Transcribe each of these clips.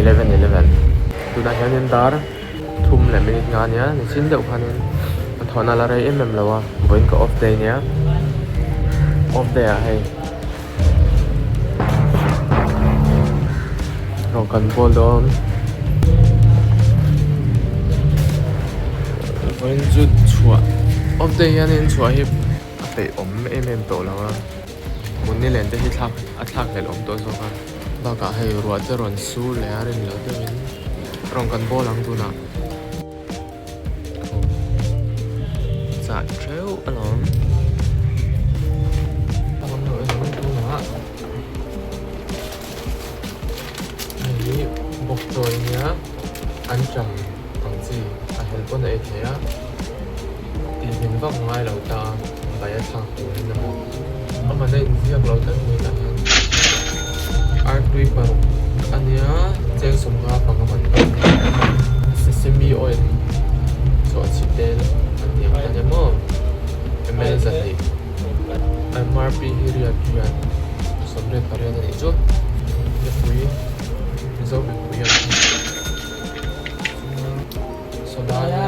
11:11 tunah hianin dar thum leh minute nga ania nichin deuh khanin a thawhna la rei em em lo a vawiin ka off day ania off day ah hei rawng kan bawl dawn vawiin chu chhuah off day hianin chhuah hi a peih awm em em tawh lo a hmun ni len te hi thlak a thlak hlelh awm tawh zawk a bakah hei ruah te rawn sur leh a rin loh deuhin rawng kan bawl ang tunah. Chah theuh alawm a awm loh erawh tunah hei hi bawk chawi ania an ṭam ang chi a hel pawn a ei thei a tih hmin vak ngai lo ta bai a thlak turin emaw a man a inziak lo tlat mai tah hian artui paruk ania cheng sawmnga panga man tawk sesame oil chu a chhi tel an tih ang kha ania maw ml zahnih mrp hi riat riat 88 a nih chu mipui mizo mipui an ni soda ania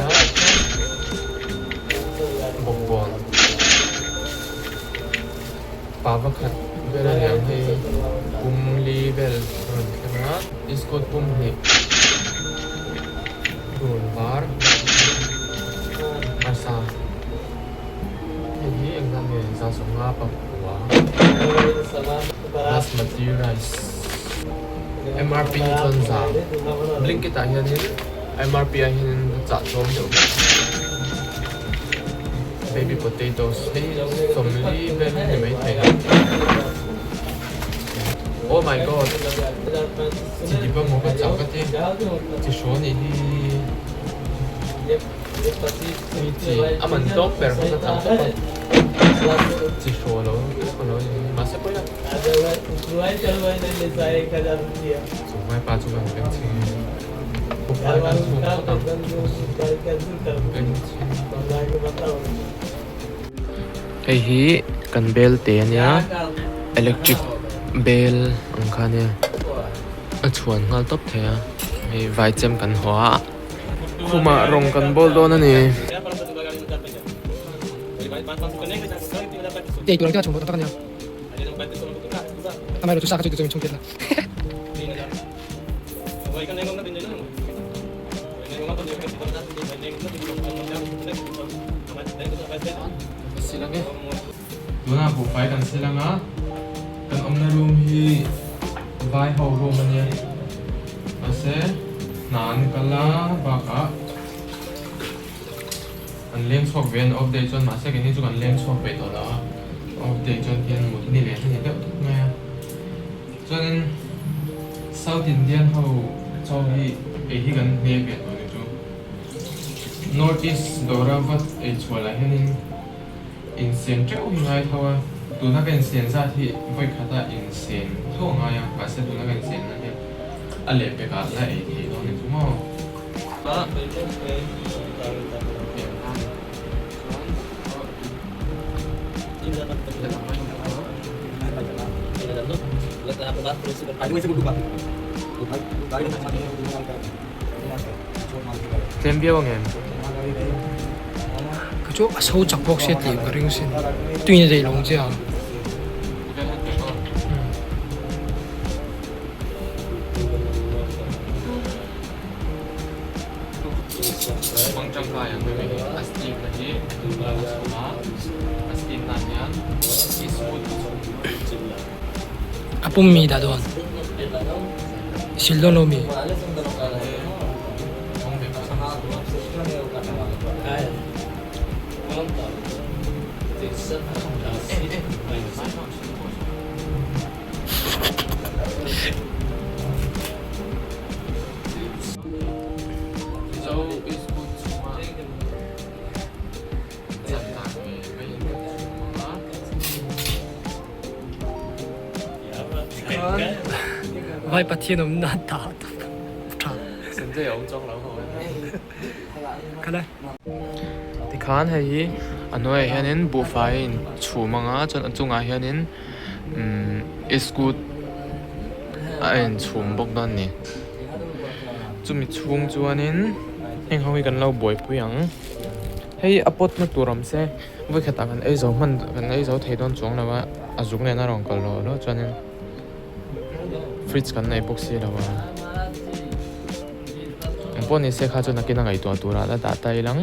bawkbawn pa pakhat vel a niang hei pum li vel a rawn thleng a iskut pum hnih run var hmarsa hei hi engzat nge za sawmnga pakua basmati rice mrp hi chuan za blinkit ah hianin mrp ah hianin a chah tlawm deuh vek baby potatoes hei sawmli vel hi ni maithei a oh my god chi dip emaw ka chah ka ti chi hraw nih hi. Chi a man tlawm ber kha ka chah tawp a, chi hraw lo ka lo ni mahse pawi a. Chu vaipa chu kan beng chhing khawpai kan chhung phawt ang beng chhing. Hei hi kan bel te ania electric bel ang kha ania a chhuan nghal tawp thei a hei vaichem kan haw a. Khumah rawng kan bawl dawn a ni. Tunah buhfai kan sil ang a, kan awmna room hi vai ho room a nia. Mahse hna an kal a bakah an leng chhuak ve an off day chuan mahse keini chu kan leng chhuak peih tawh lo a off day chuan hian mut ni leh hi ni deuh tawp mai a chuanin South Indian ho chaw hi ei hi kan hne ve tawh ni chu North East dawra vat ei chhuah lah hianin Insen teuh hi ngai tho a, tuna ka insen zat hi vawi khata insen tho a ngai a, mahse tuna ka insen na hian a leh pekah la ei theih dawn ni chu maw. Tlem viau ang em? Ka chu a so chak bawk sia tih ka ring sin tuina daih lo ang che a. Hmang tangkai ang hemi hi a steam na hi a chhum a, a steam nan hian i smooth a chhum. A pum mi dah dawn. Sil dawn lo mi. Vai Pathian awm nan ta tha. Khala. Tikhan hei hi a hnuaiah hianin buhfai a inchhum ang a chuan a chungah hianin umm iskut a inchhum bawk dawn a ni. Chumi chhung chuanin heng ho hi kan lo buaipui ang. Hei a pot na tur awm se vawikhatah kan ei zo hman kan ei zo thei dawn chuang lo a, a zuk nen a rawn kal lo lo chuanin fridge kan nei bawk si lo a. Engpawh ni se kha chu nakin a ngaihtuah turah la dah ta ilang.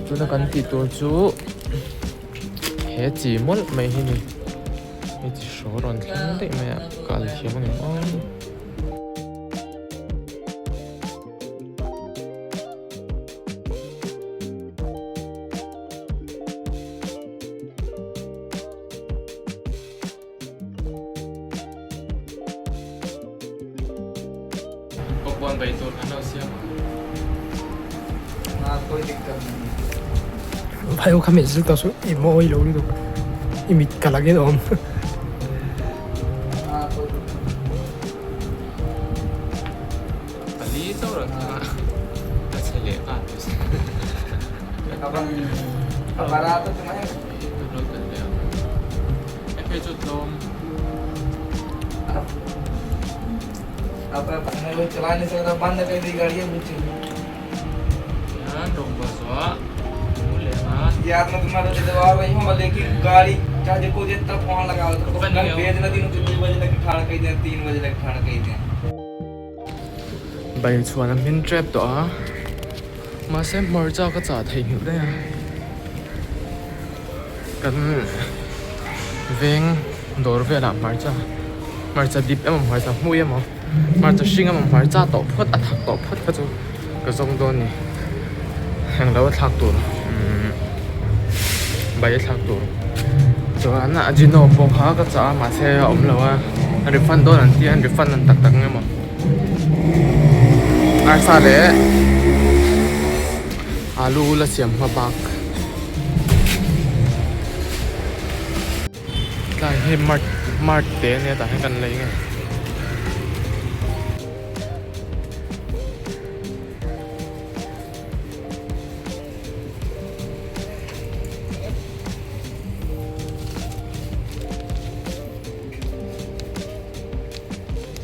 Tuna kan tih tur chu he chi mawlh mai hi ni. Hei chi hraw rawn thleng daih mai a kal thiam ang em aw. Bawkbawn bai tur kan lo siam a. Bhai kha mit zil ta su i mawi lo lutuk i mit ka lak in awm. Pali chauh rawn thleng a, ka chhe leh nghal tawh si. Kan lo tel leh ang. Hei phei chu tlawm. Hian rawngbawl zawh mu leh ang a. Bai chhuan a hmin tep tawh a, mahse hmarcha ka chah theih nghilh daih a, kan veng dawr velah hmarcha hmarcha dip emaw hmarcha hmui emaw hmarcha hring emaw hmarcha tawh phawt a thak tawh phawt kha chu ka zawng dawn a ni englo a thlak tur umm bai a thlak tur chuan ajino pawh kha ka chah a mahse a awm lo a refund dawn an tia an refund an tak tak ang emaw arsa leh alu la siam hma bak tlai hi mart mart te ania tah hian kan lei nge.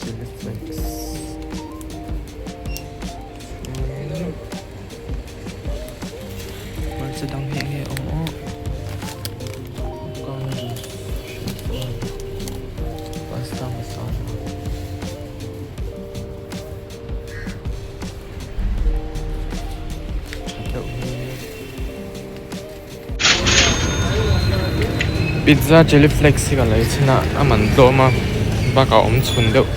Chilli flakes hmarcha dang hi enge awm aw pasta masala. Pizza chilli flakes hi ka lei chhin a a man tlawm a bakah awm chhun deuh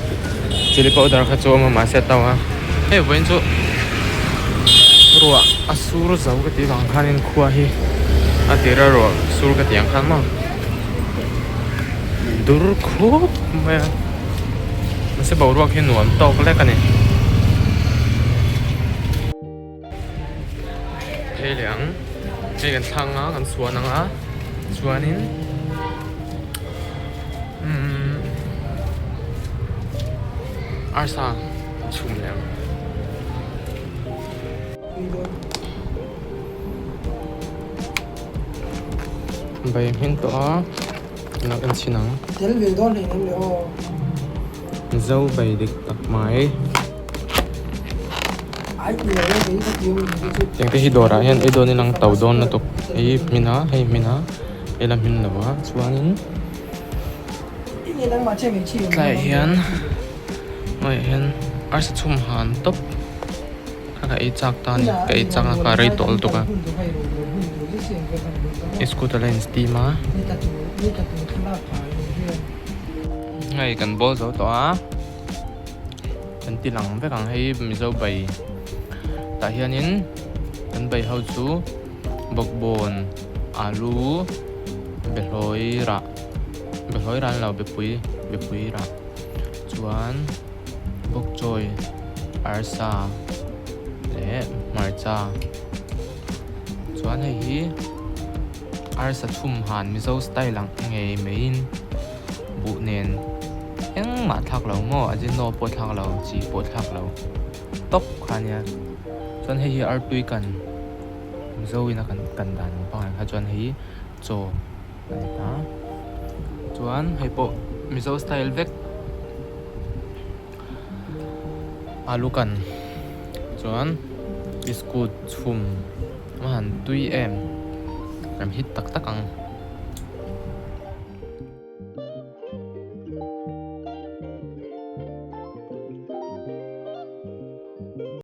chilli powder kha chu a awm a mahse a to a hei vawiin chu ruah a sur zo ka tih vang khanin khua hi a tir a ruah sur ka tih ang khan maw dur khup mai a mahse boruak hi nuam tawk lek a ni. Hei leh ang hei kan thlang a kan suan ang a chuanin umm arsa chhum leh ang. Bai hmin tawh a nak en chhin ang. Tel ve dawn hlei nem le aw. Zo bai dik tak mai. Tiang te hi dawrah hian ei dawn in ang to dawn lutuk hei hmin a hei hmin a hei la hmin lo a chuanin tlaiah hian hnuaiah hian arsa chhum han tawp. Kha ka ei chak ta a ni ka ei chak a ka rei tawh lutuk a scooter a in steam a hei kan bawl zo tawh a kan ti lang vek ang hei mizo bai tah hianin kan bai ho chu bawkbawn alu behlawi rah behlawi rah a ni lo bepui bepui rah chuan. Bawkchawi, arsa leh hmarcha chuan hei hi arsa chhum han mizo style ang ngei maiin buh nen engmah thlak lo maw ajino pawh thlak lo chi pawh thlak lo tawp kha ania chuan hei hi artui kan mizo in a kan kan dan ang pangngai kha chuan hei hi chaw a ni ta chuan hei pawh mizo style vek. Alu kan chuan biscuit chhum a han tui em kan hit tak tak ang.